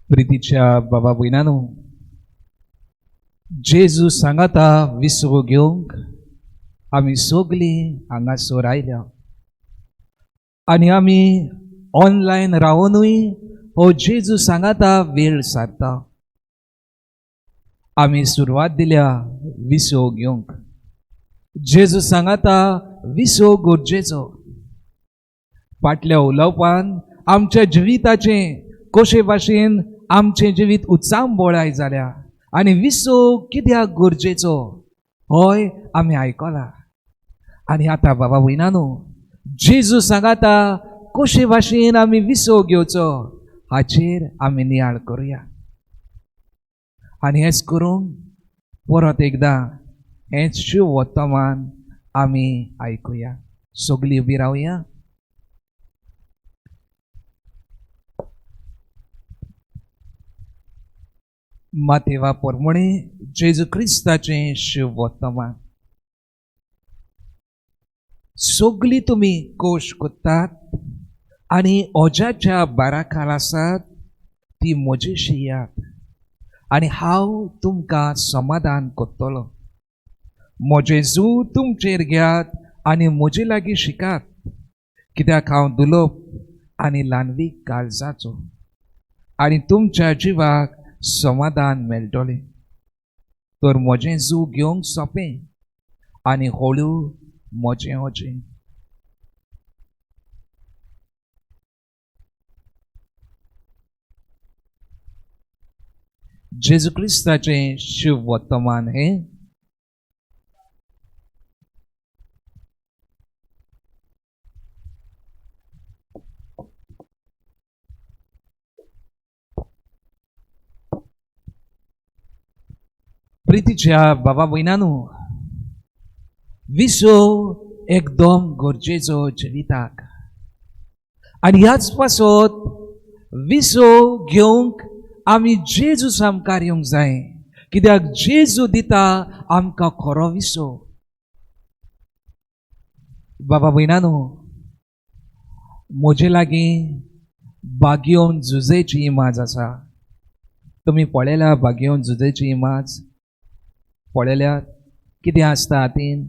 प्रितीच्या बाबा भयणांनो, जेजू सांगाता विसव घेवंक आमी सगलीं हांगासर आयल्या आनी आमी ऑनलायन रावनूय हो जेजू सांगाता वेळ सारता. आमी सुरवात दिल्या विसव घेवंक. जेजू सांगाता विसव गरजेचो. फाटल्या उलोवपान आमच्या जिविताचें कशे भाशेन आमचें जिवीत उचांबळाय जाल्या आनी विसव कित्याक गरजेचो होय आमी आयकला. आनी आतां बाबा भयणांनो, जेजू सांगाता कशे भाशेन आमी विसव घेवचो हाचेर आमी नियाळ करुया. आनी हेंच करूंक परत एकदां हेंच शिव वर्तमान आमी आयकुया. सगळीं उबी रावया. मातेवा पोरमणे जेजू क्रिस्ताचें शिव वर्तमान. सगळीं तुमी कोश कोत्तात आनी ओजाच्या बाराखाल आसात ती म्हजेशी यात आनी हांव तुमकां समाधान कोत्तलो. म्हजें जू तुमचेर घेयात आनी म्हजे लागीं शिकात, कित्याक हांव दुलोप आनी ल्हानवीक काळजाचो आनी तुमच्या जिवाक समाधान मेळटलें. तर म्हजें जू घेवंक सोंपें आनी हळू म्हजें ओजें. जेजू क्रिस्ताचें शिव वर्तमान हें. प्रितीच्या बाबा भयणांनो, विसव एकदम गरजेचो जिविताक आनी ह्याच पासत विसव घेवंक आमी जेजू सामकार येवंक जाय, कित्याक जेजू दिता आमकां खरो विसव. बाबा भयणांनो, म्हजे लागीं बागयोन जुजेची इमाज आसा. तुमी पळयल्या बागयोन जुजेची इमाज? पळयल्यात? कितें आसता हातीन?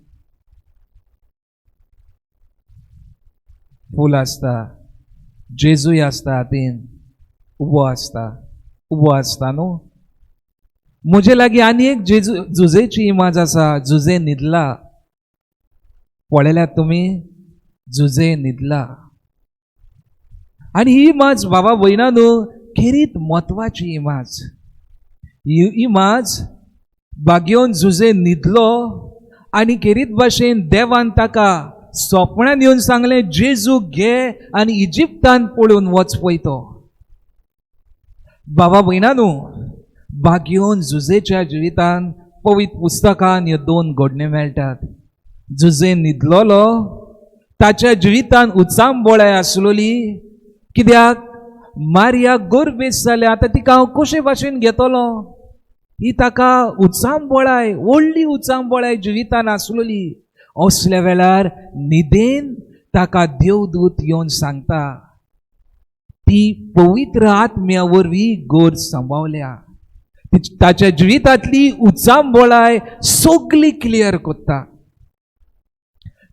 फूल आसता, जेजूय आसता हातीन, उबो आसता, उबो आसता न्हू. म्हजे लागीं आनी एक जेजू जुजेची इमाज आसा. जुजे न्हिदला. पळयल्यात तुमी? जुजे न्हिदला. आनी ही इमाज बाबा भयणा न्हू खेरीत म्हत्वाची इमाज. ही इमाज बागयोन जुजे न्हिदलो आनी खेरीत भाशेन देवान ताका सोपणान येवन सांगलें, जेजू घे आनी इजिप्तान पळोवन वच पळय तो. बाबा भयणा न्हू, बागयोन जुजेच्या जिवितान पवित्र पुस्तकान ह्यो दोन घडण्यो मेळटात. जुजे न्हिदलोलो, ताच्या जिवितान उचांबळाय आसलोली, कित्याक मारिया गोरबेस जाल्या, आतां तिका हांव कशे भाशेन घेतलो? ही ताका उचांबळाय, व्हडली उचांबळाय जिवितान आसलोली. असल्या वेळार न्हिदेन ताका देवदूत येवन सांगता, ती पवित्र आत्म्या वरवीं गोर सांबावल्या. ताच्या जिवितांतली उचांबळाय सगली क्लियर करता.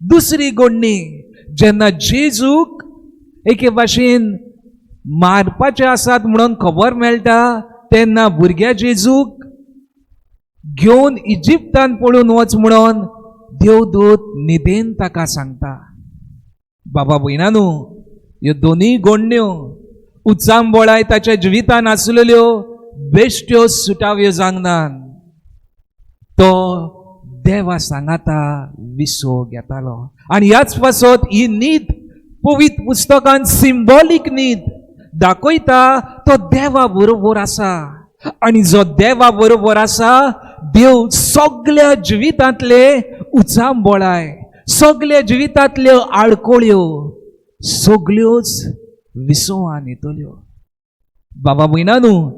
दुसरी घडणी, जेन्ना जेजूक एके भाशेन मारपाचे आसात म्हणून खबर मेळटा, तेन्ना भुरग्या जेजूक घेवन इजिप्तान पळून वच म्हणून देवदूत न्हिदेन ताका सांगता. बाबा भयणांनो, ह्यो दोनूय घडण्यो उचांबळाय ताच्या जिवितान आसलेल्यो बेश्ट्यो सुटाव्यो जावंक, तो देवा सांगाता विसव घेतालो. आनी ह्याच पासत ही न्हीद पवित्र पुस्तकान सिंबॉलीक न्हीद दाखयता, तो देवा बरोबर आसा. आनी जो देवा बरोबर आसा, देव सगल्या जिवितांतले उचांबळाय, सगल्या जिवितांतल्यो आडकोळ्यो सगल्योच विसवान येतल्यो. बाबा भयणा न्हू,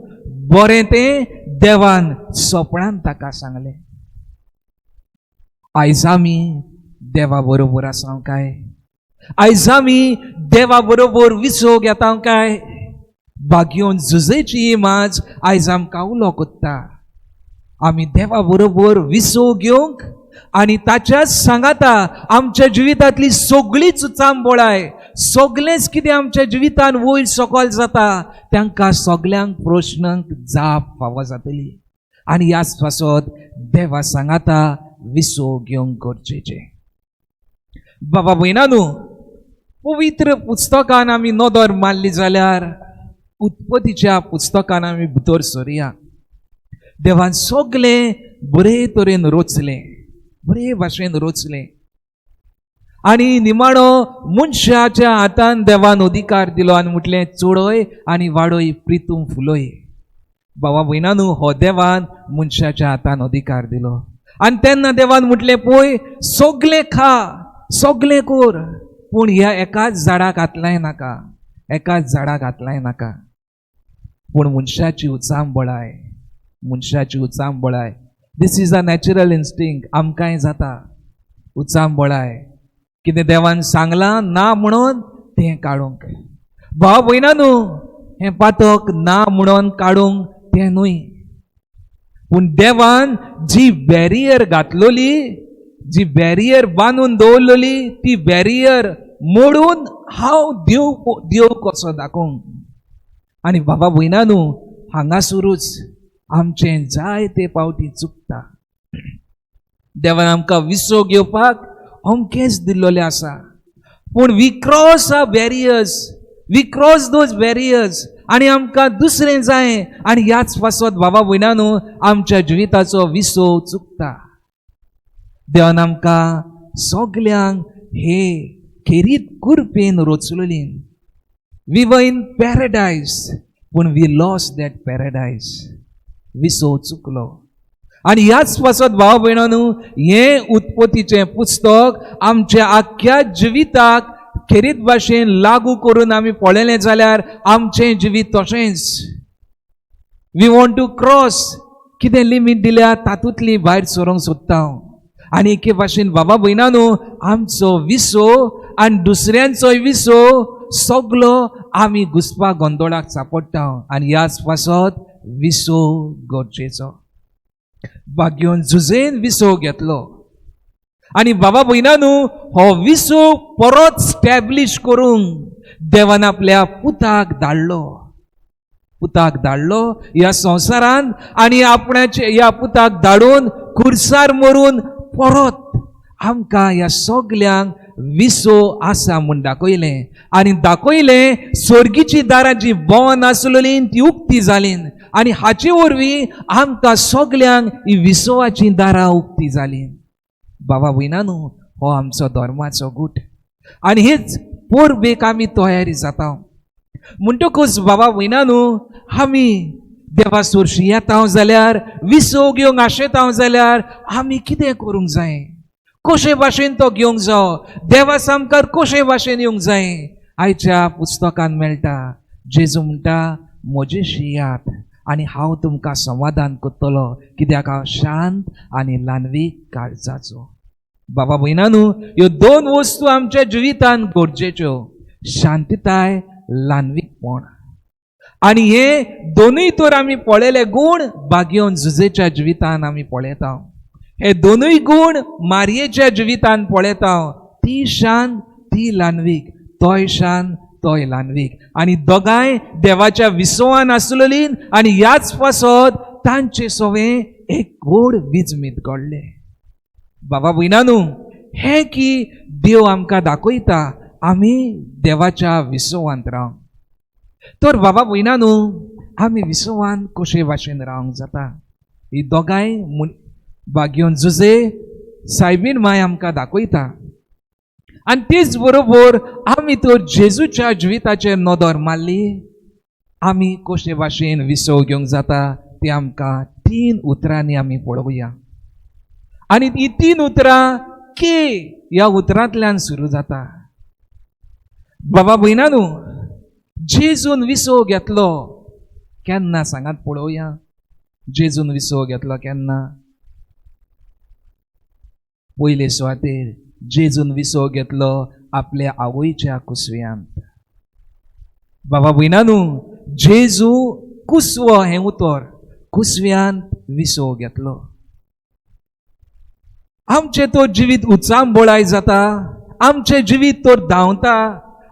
बरें तें देवान सोपणान ताका सांगलें. आयज आमी देवा बरोबर आसा काय? आयज आमी देवा बरोबर विसव घेता काय? बागयोन जुजेची इमाज आयज आमकां उलो कोत्ता. आमी देवा बरोबर विसव घेवंक आनी ताच्याच सांगाता आमच्या जिवितांतली सगळीच उचांबळाय, सगळेंच कितें आमच्या जिवितान वयर सकयल जाता, तांकां सगल्यांक प्रश्नांक जाप फावो जातली. आनी ह्याच पासत देवा सांगाता विसव घेवंक गरजेचें. बाबा भयणानू, पवित्र पुस्तकान आमी नदर मारली जाल्यार उत्पत्तीच्या पुस्तकान आमी भितर सोरया. देवान सगळें बरे तरेन रचलें, बरे भाशेन रचलें आनी निमाणो मनशाच्या हातान देवान अधिकार दिलो आनी म्हटलें, चडय आनी वाडय, प्रितूम फुलय. बाबा भयणानू, हो देवान मनशाच्या हातान अधिकार दिलो आनी तेन्ना देवान म्हटलें, पळय, सगळें खा, सगळें कर, पूण ह्या एकाच झाडाक हात नाका, एकाच झाडाक हात नाका. पूण मनशाची उचांबळाय, मनशाची उचांबळाय, this is a natural instinct. आमकांय जाता उचांबळाय, कितें देवान सांगलां ना म्हणून तें काडूंक. भाव भयणानू, हें पातक ना म्हणून काडूंक तें न्हय, पूण देवान जी बॅरियर घातलोली, जी बॅरियर बांदून दवरलेली, ती बॅरियर मोडून हांव देव देव कसो दाखोवंक. आनी बाबा भयणानू, हांगासरूच आमचें जायते पावटी चुकता. देवान आमकां विसव घेवपाक अमकेंच दिल्लोलें आसा, पूण we cross a barriers, we cross those barriers आनी आमकां दुसरें जाय. आनी ह्याच पासत बाबा भयणानू, आमच्या जिविताचो विसव चुकता. देवान आमकां सगल्यांक हे खेरीत कुरपेन रचलोली. We were in paradise, पूण we lost that paradise. विसव चुकलो. आनी ह्याच पासत भाव भयणानू, हें उत्पत्तीचें पुस्तक आमच्या आख्ख्या जिविताक खेरीत भाशेन लागू करून आमी पळयलें जाल्यार आमचें जिवीत तशेंच. We want to cross, कितें लिमीट दिल्या तातूंतली भायर सरूंक सोदता हांव. आनी एके भाशेन बाबा भयणानू, आमचो विसव आनी दुसऱ्यांचोय विसव सगलो आमी घुसपा गोंदोळाक सापडटा. आनी ह्याच पासत विसव गरजेचो. भाग्योन जुजेन विसव घेतलो आनी बाबा भयणानू, हो विसव परत स्टॅब्लिश करूंक देवान आपल्या पुताक धाडलो, पुताक धाडलो ह्या संवसारांत. आनी आपणाचे ह्या पुताक धाडून खुर्सार मरून परत आमकां ह्या सगल्यांक विसव आसा म्हूण दाखयलें. आनी दाखयलें, स्वर्गीची दारां जी बंद आसलेली ती उक्ती जाली आनी हाचे वरवीं आमकां सगल्यांक ही विसवाचीं दारां उक्ती जालीं. बाबा भयणानू, हो आमचो धर्माचो गूट आनी हेच परबेक आमी तयारी जाता. म्हणटकूच बाबा भयणानू, आमी देवा सोरशी येता जाल्यार, विसव घेवंक आशेता जाल्यार आमी कितें करूंक जाय? कशे भाशेन तो घेवंक जावो? देवा सामकार कशे भाशेन येवंक जाय? आयच्या पुस्तकान मेळटा. जेजू म्हणटा, म्हजे शियात आनी हांव तुमकां समाधान करतलो, कित्याक हांव शांत आनी ल्हानवीक काळजाचो. बाबा भयणानू, ह्यो दोन वस्तू आमच्या जिवितान गरजेच्यो, शांतताय, ल्हानवीकपण. आनी हे दोनूय तर आमी पळयले गूण बागयोन जुजेच्या जिवितान आमी पळयता. हे दोनूय गूण मारयेच्या जिवितान पळयता. ती शांत, ती ल्हानवीक, तोय शांत, तोय ल्हानवीक. आनी दोगांय देवाच्या विसवान आसलेली आनी ह्याच पासत तांचे सवें एक व्हड विजमीत घडलें. बाबा भयणानू, हें की देव आमकां दाखयता आमी देवाच्या विसवांत रावंक. तर बाबा भयणानू, आमी विसवान कशे भाशेन रावंक जाता, ही दोगांय बागयोन जुजे, सायबीन माय आमकां दाखयता. आनी तेच बरोबर आमी तर जेजूच्या जिविताचेर नदर मारली, आमी कशे भाशेन विसव घेवंक जाता ती आमकां तीन उतरांनी आमी पळोवया. आनी ही तीन उतरां के ह्या उतरांतल्यान सुरू जाता. बाबा भयणानू, जेजून विसव घेतलो केन्ना सांगात पळोवया. जेजून विसव घेतलो केन्ना? पयले सुवातेर जेजून विसव घेतलो आपल्या आवयच्या कुसव्यांत. बाबा भयणानू, जेजू कुसवो हें उतर कुसव्यान विसव घेतलो. आमचें तर जिवीत उचांबळाय जाता, आमचें जिवीत तर धांवता,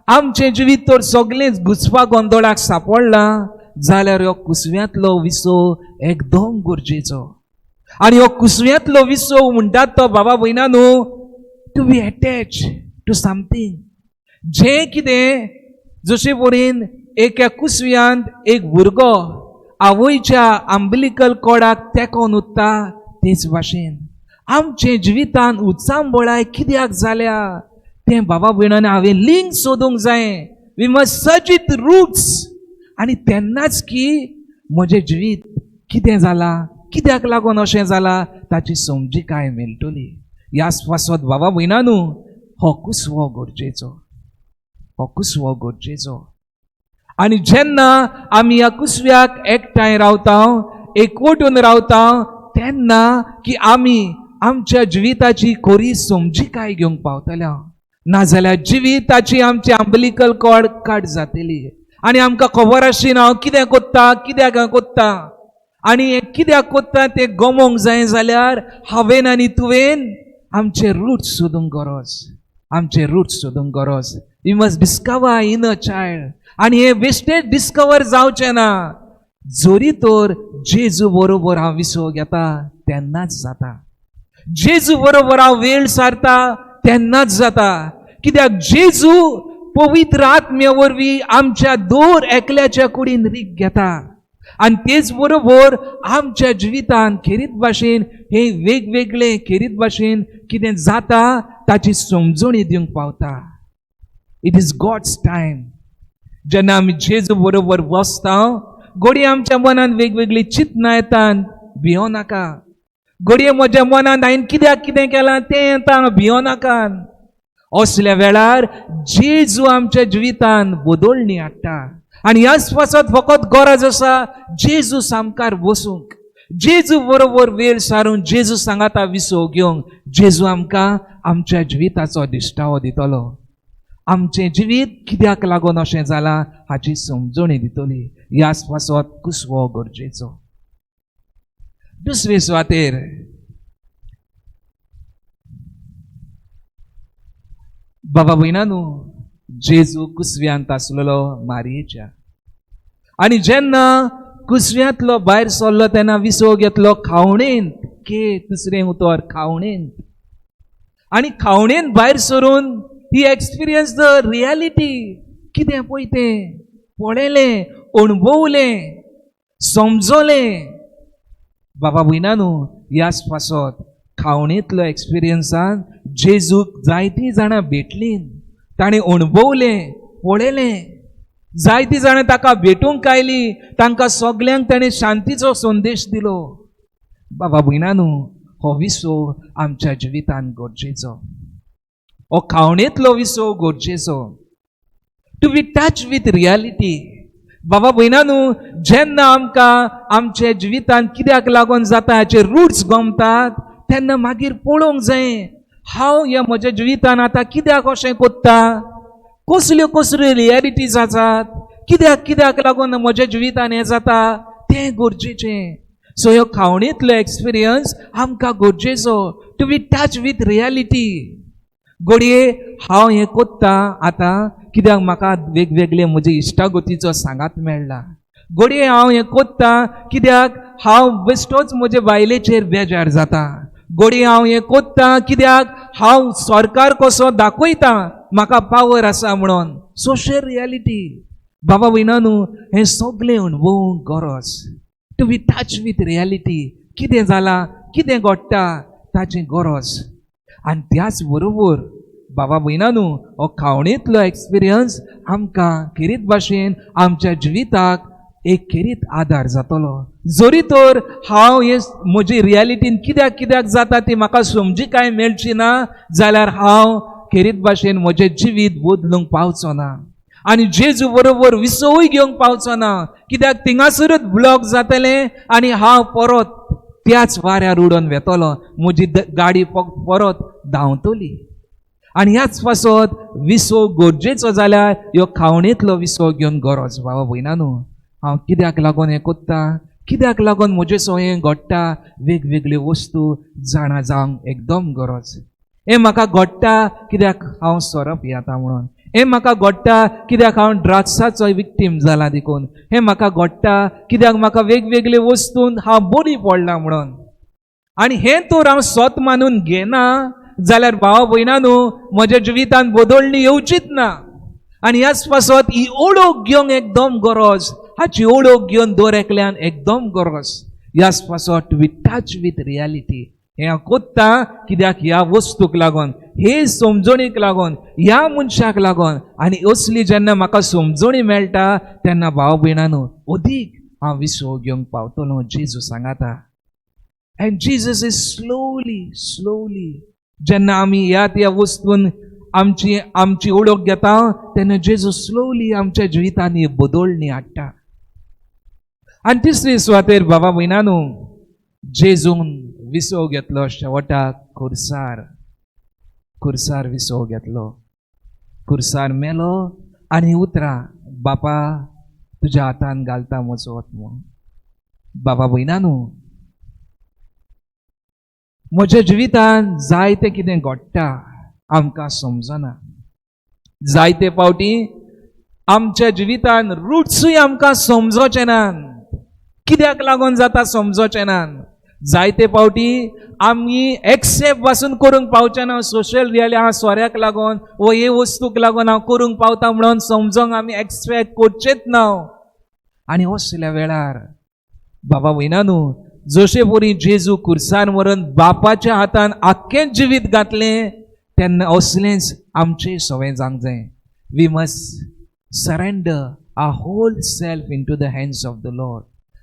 आमचें जिवीत तर सगळेंच घुसपा गोंदळाक सापडलां जाल्यार ह्यो कुसव्यांतलो विसव एकदम गरजेचो. आनी ह्यो कुसव्यांतलो विसव म्हणटात तो बाबा भयणा न्हू, to be attach to something. जें कितें जशे परीन एका कुसव्यांत एक भुरगो आवयच्या आंबलिकल कोडाक तेंकोन उरता, तेच भाशेन आमचे जिवितान उचांबळाय कित्याक जाल्या तें बाबा भयणांनी हांवें लिंक सोदूंक जाय. We must search its roots. आनी तेन्नाच की म्हजें जिवीत कितें जालां, कित्याक लागून अशें जालां ताची समजिकाय मेळटली. ह्याच पासत बाबा भयणा न्हू, हो कुसवो गरजेचो, हो कुसवो गरजेचो. आनी जेन्ना आमी ह्या कुसव्याक एकठांय रावता, एकवटून रावता, तेन्ना की आमी आमच्या जिविताची खरी समजिकाय घेवंक पावतले. नाजाल्यार जिविताची आमची आंबलिकल कॉर्ड काट जातली आनी आमकां खबर आशिना हांव कितें कोत्ता, कित्याक हांव कोत्ता. आनी हें कित्याक कोत्ता तें गमोवंक जाय जाल्यार हांवें आनी तुवें आमचे रूट्स सोदूंक गरज, आमचे रूट्स सोदूंक गरज. We must discover inner child. आनी हें बेश्टेच डिस्कवर जावचें ना, जरी तर जेजू बरोबर हांव विसव घेता तेन्नाच जाता, जेजू बरोबर हांव वेळ सारता तेन्नाच जाता. कित्याक जेजू पवित्र आत्म्या वरवीं आमच्या दर एकल्याच्या कुडीन रीग घेता आनी तेच बरोबर आमच्या जिवितान खेरीत भाशेन हे वेगवेगळे खेरीत भाशेन कितें जाता ताची समजणी दिवंक पावता. It is God's time. जेन्ना आमी जेजू बरोबर बसता, घडये आमच्या मनान वेगवेगळी चिंतनां येतात, भियो नाका. घडये म्हज्या मनान हांवें कित्याक कितें केलां तें येता, भियो नाका. असल्या वेळार जेजू आमच्या जिवितान बदलणी हाडटा. आनी ह्याच पासत फकत गरज आसा जेजू सामकार बसूंक, जेजू बरोबर वेळ सारून जेजू सांगाता विसव घेवंक. जेजू आमकां आमच्या जिविताचो दिश्टावो दितलो, आमचें जिवीत कित्याक लागून अशें जालां हाची समजणी दितली. ह्याच पासत कुसवो गरजेचो. दुसरे सुवातेर बाबा भयणा न्हू, जेजू कुसव्यांत आसलेलो मारयेच्या. आनी जेन्ना कुसव्यांतलो भायर सरलो तेन्ना विसव घेतलो खावणेंत, के दुसरें उतर खावणेंत. आनी खावणेंत भायर सरून ही एक्सपिरियन्स the reality. कितें पळय तें पळयलें, अणभवलें, समजलें. बाबा भयणा न्हू, ह्याच पासत खावणेंतलो एक्सपिरियन्सान जेजूक जायतीं जाणां भेटलीं, ताणें अणभवलें, पळयलें. जायतीं जाणां ताका भेटूंक आयलीं, तांकां सगल्यांक ताणें शांतीचो संदेश दिलो. बाबा भयणा न्हू, हो विसव आमच्या जिवितान गरजेचो, हो खावणेंतलो विसव गरजेचो. To be touch with reality. बाबा भयणा न्हू, जेन्ना आमकां आमच्या जिवितान कित्याक लागून जाता हाचे रूट्स गमतात तेन्ना मागीर पळोवंक जाय हांव ह्या म्हज्या जिवितान आतां कित्याक अशें कोत्ता, कसल्यो कसल्यो रियलिटीज आसात, कित्याक कित्याक लागून म्हज्या जिवितान हें जाता तें गरजेचें. सो ह्यो खावणेंतलो एक्सपिरियन्स आमकां गरजेचो, to be touch with reality. घडये हांव हें कोत्ता आतां कित्याक म्हाका वेगवेगळे म्हजे इश्टागतीचो सांगात मेळ्ळा. घडये हांव हें कोत्ता कित्याक हांव बेश्टोच म्हजे बायलेचेर बेजार जाता. घडये हांव हें कोत्ता कित्याक हांव सरकार कसो दाखयता म्हाका पावर आसा म्हणून. Social reality. बाबा भयणा न्हू, हें सगळें अणभवूंक गरज, to be touch with reality. कितें जालां, कितें घडटा ताची गरज. आनी त्याच बरोबर बाबा भयणा न्हू, हो खावणेंतलो एक्सपिरियन्स आमकां खेरीत भाशेन आमच्या जिविताक एक खेरीत आदार जातलो. जरी तर हांव हे म्हजी रियलिटीन कित्याक कित्याक जाता ती म्हाका समजिकाय मेळची ना जाल्यार हांव खेरीत भाशेन म्हजें जिवीत बदलूंक पावचो ना आनी जेजू बरोबर विसवूय घेवंक पावचो ना, कित्याक थिंगासरूच ब्लॉक जातलें आनी हांव परत त्याच वाऱ्यार उडोवन वेतलो, म्हजी गाडी परत धांवतली. आनी ह्याच पासत विसव गरजेचो जाल्यार ह्यो खावणेंतलो विसव घेवन गरज. बाबा भयणा न्हू, हांव कित्याक लागून हें कोत्ता, कित्याक लागून म्हजें सो हें घडटा, वेगवेगळ्यो वस्तू जाणा जावंक एकदम गरज. हें म्हाका घडटा कित्याक हांव सोरो पियेता म्हणून, हें म्हाका घडटा कित्याक हांव ड्रग्साचो विक्टीम जाला देखून, हें म्हाका घडटा कित्याक म्हाका वेगवेगळे वस्तून हांव बळी पडला म्हणून. आनी हें तर हांव सत मानून घेना जाल्यार भावा भयणां, म्हज्या जिवितांत बदलणी येवचीच ना. आनी ह्याच पासत ही ओळख घेवंक एकदम गरज. हाची ओळख घेवन दर एकल्यान एकदम गरज. ह्याच पासत we touch with reality. हें हांव कोत्ता कित्याक ह्या वस्तूक लागून, हे समजणीक लागून, ह्या मनशाक लागून. आनी असली जेन्ना म्हाका समजणी मेळटा तेन्ना भाव भयणांनो, अदीक हांव विसव घेवंक पावतलो जेजू सांगाता. And Jesus is slowly slowly, जेन्ना आमी ह्या त्या वस्तून आमची आमची ओळख घेता तेन्ना जेजू स्लोली आमच्या जिवितांनी बदलणी हाडटा. आनी तिसरी सुवातेर बाबा भयणांनो, जेजून विसव घेतलो शेवटाक खुर्सार. खुर्सार विसव घेतलो, खुर्सार मेलो आनी उतरां, "बापा, तुज्या हातान घालता म्हजो आत्मो." बाबा भयणांनो, म्हज्या जिवितान जायतें कितें घडटा, आमकां समजना. जायते फावटी आमच्या जिवितान रुट्सूय आमकां समजोचें ना, कित्याक लागून जाता समजोचें ना. जायते फावटी आमी एक्सेप्ट पासून करूंक पावचे ना. सोशल रियली हांव सोऱ्याक लागून वो हे वस्तूक लागून हांव करूंक पावता म्हणून समजोंक आमी एक्सपेक्ट करचेच ना. आनी असल्या वेळार बाबा भयणांनो, जशे परी जेजू खुर्सार मरून बापाच्या हातान आख्खें जिवीत घातलें, तेन्ना असलेंच आमचें सवंय जावंक जाय. We must surrender our whole self into the hands of the Lord.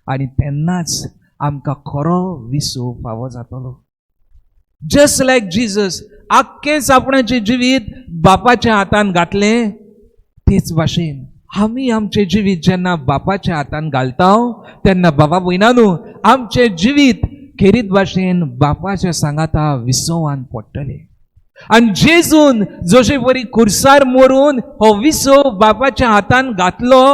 आनी तेन्नाच आमकां खरो विसव फावो जातलो. जस्ट लायक जिजस आख्खेंच आपणाचें जिवीत बापाच्या हातान घातलें, तेच भाशेन आमी आमचें जिवीत जेन्ना बापाच्या हातान घालता तेन्ना बाबा भयणांनो, आमचें जिवीत खेरीत भाशेन बापाच्या सांगाता विसवान पडटलें. आनी जेजून जशे परी खुर्सार मरून हो विसव बापाच्या हातान घातलो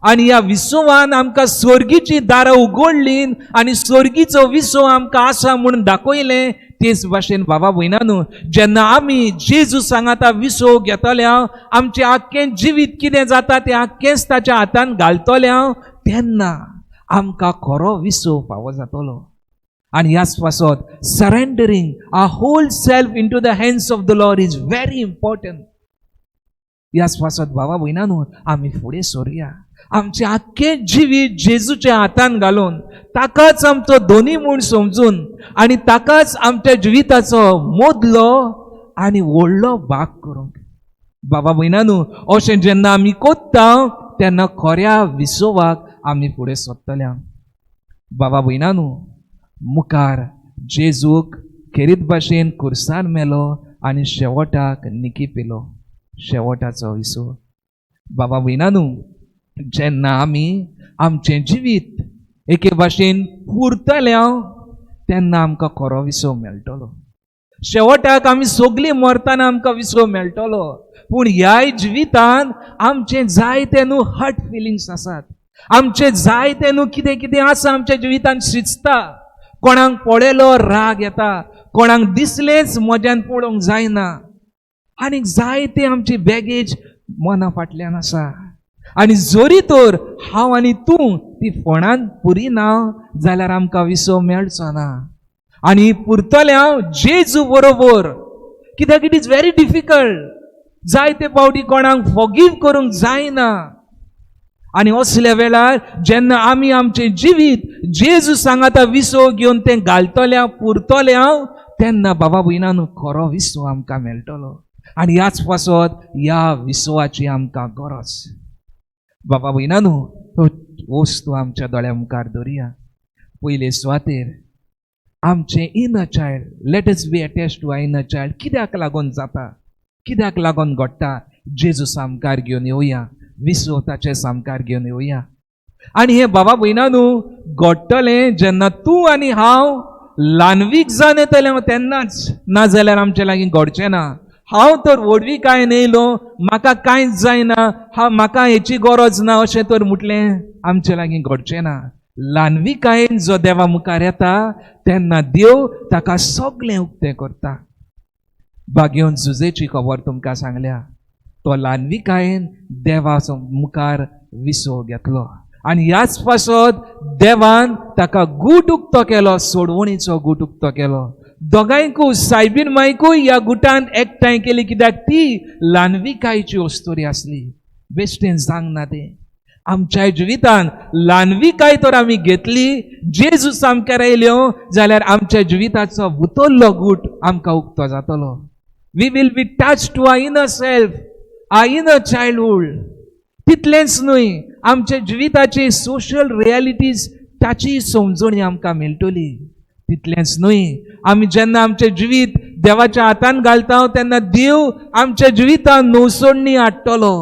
आनी ह्या विसवान आमकां स्वर्गीची दारां उगडलीं आनी स्वर्गीचो विसव आमकां आसा म्हणून दाखयलें, तेच भाशेन बाबा भयणांनो, जेन्ना आमी जेजू सांगाता विसव घेतले, आमचें आख्खें जिवीत कितें जाता तें आख्खेंच ताच्या हातान घालतले हांव, तेन्ना आमकां खरो विसव फावो जातलो. आनी ह्याच पासत surrendering our whole self into the hands of the Lord is very important. ह्याच पासत बाबा भयणांनो, आमी फुडें सोरया, आमचें आख्खें जिवीत जेजूच्या हातान घालून, ताकाच आमचो धनी म्हूण समजून आनी ताकाच आमच्या जिविताचो मोदलो आनी व्हडलो भाग करूंक. बाबा भयणांनो, अशें जेन्ना आमी कोत्ता तेन्ना खऱ्या विसवाक आमी फुडें सरतले. बाबा भयणांनो, मुखार जेजूक खेरीत भाशेन खुर्सार मेलो आनी शेवटाक निकी पिलो, शेवटाचो विसव. बाबा भयणांनो, जेन्ना आमी आमचें जिवीत एके भाशेन पुरतले तेन्ना आमकां खरो विसव मेळटलो. शेवटाक आमी सगळीं मरतना आमकां विसव मेळटलो. पूण ह्याय जिवितान आमचें जायते न्हू हर्ट फिलिंग्स आसात, आमचें जायते न्हू कितें कितें आसा आमच्या जिवितान शिजता. कोणाक पळयलो राग येता, कोणाक दिसलेंच म्हज्यान पळोवंक जायना, आनी जायते आमची बॅगेज मना फाटल्यान आसा. आनी जरी तर हांव आनी तूं ती फोणान पुरिना जाल्यार आमकां विसव मेळचो ना. आनी पुरतलें हांव जेजू बरोबर, कित्याक it is very difficult. जायते फावटी कोणाक फॉरगीव करूंक जायना. आनी असल्या वेळार जेन्ना आमी आमचें जिवीत जेजू सांगाता विसव घेवन तें घालतले हांव, पुरतले हांव, तेन्ना बाबा भयणांनो, खरो विसव आमकां मेळटलो. आनी ह्याच पासत ह्या विसवाची आमकां गरज. बाबा भयणांनो, वस्तू आमच्या दोळ्या मुखार दवरया. पयले सुवातेर आमचें inner child, let us be attach to inner child. कित्याक लागून जाता, कित्याक लागून घडटा, जेजू सामकार घेवन येवया, विसव ताचे सामकार घेवन येवया. आनी हे बाबा भयणांनो, घडटलें जेन्ना तूं आनी हांव ल्हानवीक जावन येतलें तेन्नाच, ना जाल्यार आमचे लागीं घडचें ना. हांव तर व्हडविकायेन येयलो, म्हाका कांयच जायना, हांव म्हाका हेची गरज ना अशें तर म्हटलें आमचे लागीं घडचें ना. ल्हानविकायेन जो देवा मुखार येता तेन्ना देव ताका सगळें उक्तें करता. भाग्योन जुजेची खबर तुमकां सांगल्या. तो ल्हानविकायेन देवा मुखार विसव घेतलो आनी ह्याच पासत देवान ताका गूट उक्तो केलो, सोडवणीचो गूट उक्तो केलो. दोगांयकूय, सायबीन मायकूय ह्या गुटान एकठांय केली, कित्याक ती ल्हानविकायेची अस्तुरी आसली. बेश्टेन सांगना तें. आमच्या जिवितान ल्हानविकाय तर आमी घेतली, जेजू सामक्यार आयल्यो जाल्यार आमच्या जिविताचो भितरलो गूट आमकां उक्तो जातलो. We will be touch to our inner self, our inner childhood. तितलेंच न्हय, आमच्या जिविताचे सोशल रियलिटीज ताची समजणी आमकां मेळटली. तितलेंच न्हय, आमी जेन्ना आमचें जिवीत देवाच्या हातान घालता तेन्ना देव आमच्या जिवितान नवसोडणी हाडटलो.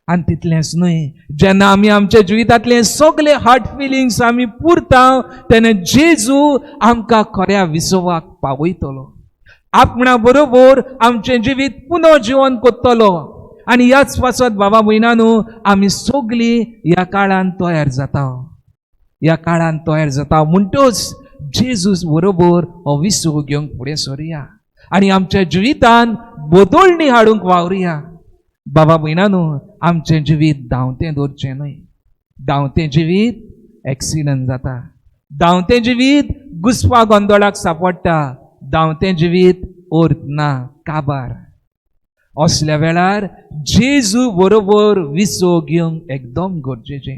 आनी तितलेंच न्हय, जेन्ना आमी आमच्या जिवितांतले सगळे हार्ट फिलिंग्स आमी पुरता तेन्ना जेजू आमकां खऱ्या विसवाक पावयतलो, आपणा बरोबर आमचें जिवीत पुनः जिवन करतलो. आनी ह्याच पासत बाबा भयणांनो, आमी सगळीं ह्या काळान तयार जाता, ह्या काळान तयार जाता. म्हणटच जेजूस बरोबर हो विसव घेवंक फुडें सरुया आनी आमच्या जिवितान बदलणी हाडूंक वावरुया. बाबा भयणांनो, आमचें जिवीत धांवतें दवरचें न्हय. धांवतें जिवीत एक्सिडंट जाता, धांवतें जिवीत घुस्पा गोंदळाक सापडटा, धांवतें जिवीत अर्थ ना, काबार. असल्या वेळार जेजू बरोबर विसव घेवंक एकदम गरजेचें.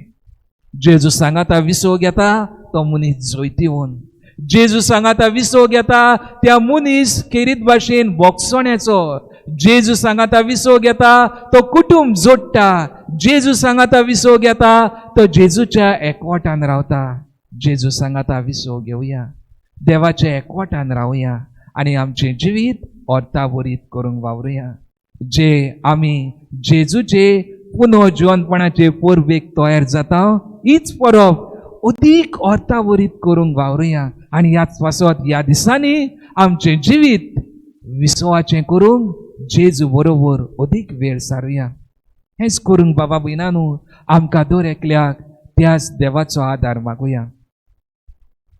जेजू सांगाता विसव घेता तो मनीस जैतिवंत. जेजू सांगाता विसव घेता त्या मनीस खेरीत भाशेन बोगसण्याचो. जेजू सांगाता विसव घेता तो कुटुंब जोडटा. जेजू सांगाता विसव घेता तो जेजूच्या एकवटान रावता. जेजू सांगाता विसव घेवया, देवाच्या एकवटान रावया आनी आमचें जिवीत अर्थावरीत करूंक वावरुया. जे आमी जेजूचे पुनः जिवनपणाचे परबेक तयार जाता, हीच परब अदीक अर्थावरीत करूंक वावरुया. आनी ह्याच पासत ह्या दिसांनी आमचें जिवीत विसवाचें करूंक जेजू बरोबर अदीक वेळ सारुया. हेंच करूंक बाबा भयणांनो, आमकां दर एकल्याक त्याच देवाचो आदार मागुया.